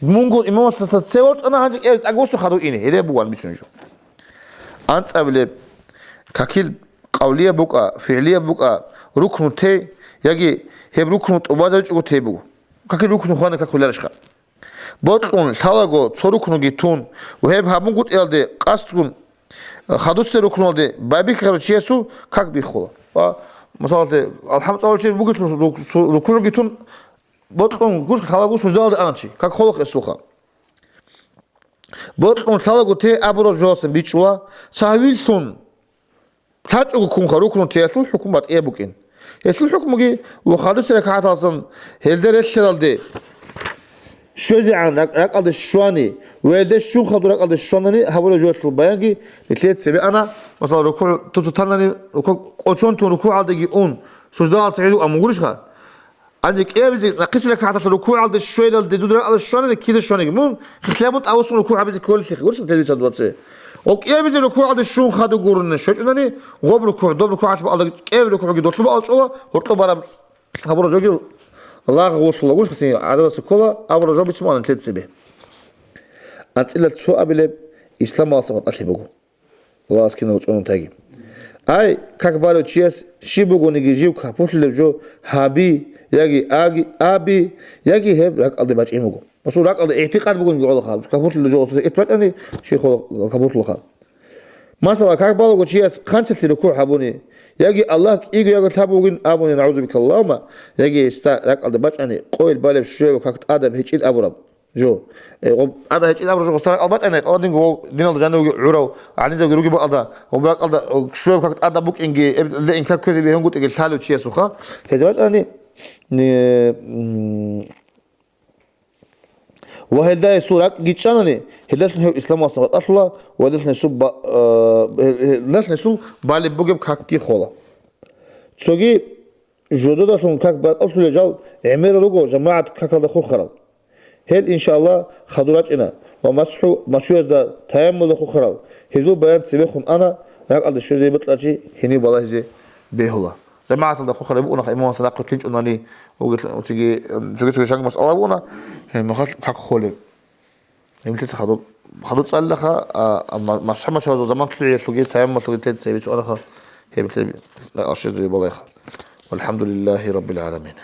Мунго имамасдаса цеве чӀвана, гьанже кӀел тӀагосу хадув ине. Гьелеб буган бицун жо. АнцӀабилеб, какил къавлияб букӀа, фигӀлияб букӀа, рукну те, яги гьеб рукну тӀубазабичӀого те буго. Какил рукну хвана как хвеларищха? Бокьун лъалаго цо рукнуги тун ва гьеб гьабунгутӀиялде къасдгун хадусеб рукнулде байбихьарав чиясул как биххула. Ва, мисалалде, алхӀам цӀалулев чи бугелъул ру-, су-, рукугӀги тун, бокьун гуш лъалаго суждалде ана чи, как холахъ эсулха. Бокьун лъалаго те абураб жоялдасан бичӀчӀула, цавилълъун лъачӀого ккунха рукну теялъул хӀукму батӀияб букӀин. Гьелъул хӀукмуги ва хадусеб ракагӀаталдасан гьелда релълъаралде щвезегӀан ракӀ-, ракӀалде щвани ва гьелда щун хадур ракӀалде щванани гьабураб жоялъул баянги нилъее цебе ана, масала, рукугӀ туцу танани, рукугӀ къочон тун рукугӀалдеги ун, суждалаца гӀелу амун гурищха? Гьанже кӀиабизе нахъисеб ракагӀаталъ рукугӀалде щвелалде дуда ракӀалде щванани кида щваниги? Мун хихлъабун тӀавуссун рукугӀ гьабизе кколелъи гурищ, телевизор дугьаце. Ва кӀиабизе рукугӀалде щун хадур гурони щвечӀунани, гъоб рукугӀ, доб рукугӀалъ бакӀалда кӀиаби рукугӀги долъуб бакӀал чӀола, гьоркьоб бараб гьабураб жоги лагъ волъула гурищ, гӀадаласе ккола, абураб жо бицун ана нилъее цебе. АнцӀила цо абилеб исламалдаса батӀалъи буго. Аллагьас киналго цӀунун тайги. Ай, как балев чияс щиб бугониги жив капурлъулеб жо гьаби, яги аги, аби, яги гьеб ракӀалде бачӀин буго. Асул ракӀалде игӀтикъад бугониги гӀолаха, капурлъулеб жо асул ит бачӀани, щихъ капурлъулаха. Масала, как балаго чияс хъанцалъе рукугӀ гьабуни, яги Аллагь кӀиго яги лъаб вугин абуни, нагӀузубикаллагьума, яги гьесда ракӀалде бачӀани, къойил балеб щвев как тӀадаб гьечӀин абураб. Жо. Э, гъоб, ада гьечӀин абураб жо гъосда ракӀал бачӀани, гьадинго гъов диналда жанивги гӀурав, гӀалимзабиги руги бакӀалда, гъоб ракӀалда, о, щвев как тӀадаб букӀинги, эб-, ле инкар кквезе бегьун гутӀиги лъалев чиясулха, гьез бачӀани, не, м, ва гьелда гьесул ракӀги чӀанани, гьелдалъун гьев исламалдаса батӀалъула ва гьелдалъун гьесул ба-, э, гьел-, гьелдалъун гьесул балеб бугеб какги хола. Цоги жододалъун как батӀалъулел жал гӀемерал руго жамагӀат какалда хурхарал. Гьел, иншааллагь, хадур рачӀина ва масхӀу мачуязда таяммулда хурхарал, гьезул баян цебехун ана, ракӀалде щвезе бокьарав чи гьенив балагьизе бегьула. ЖамагӀаталда хурхараб букӀунаха, имамас нахъе лъинчӀунани, цоги, цоги жаниб масъала букӀуна, гьеб мехалъ как холеб. Гьеб нилъеца хадуб, хадуб цӀалилаха, а, а, ма-, масхӀу мачуязул заман лъугӀиялъулги, таяммулалъулги тед цебе цӀунаха, гьеб лъеб, а, щвезе балагьиха. Валхамдулиллагьи раббил гӀаламин.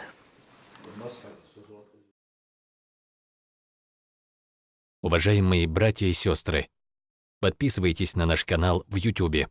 Уважаемые братья и сестры, подписывайтесь на наш канал в Ютубе.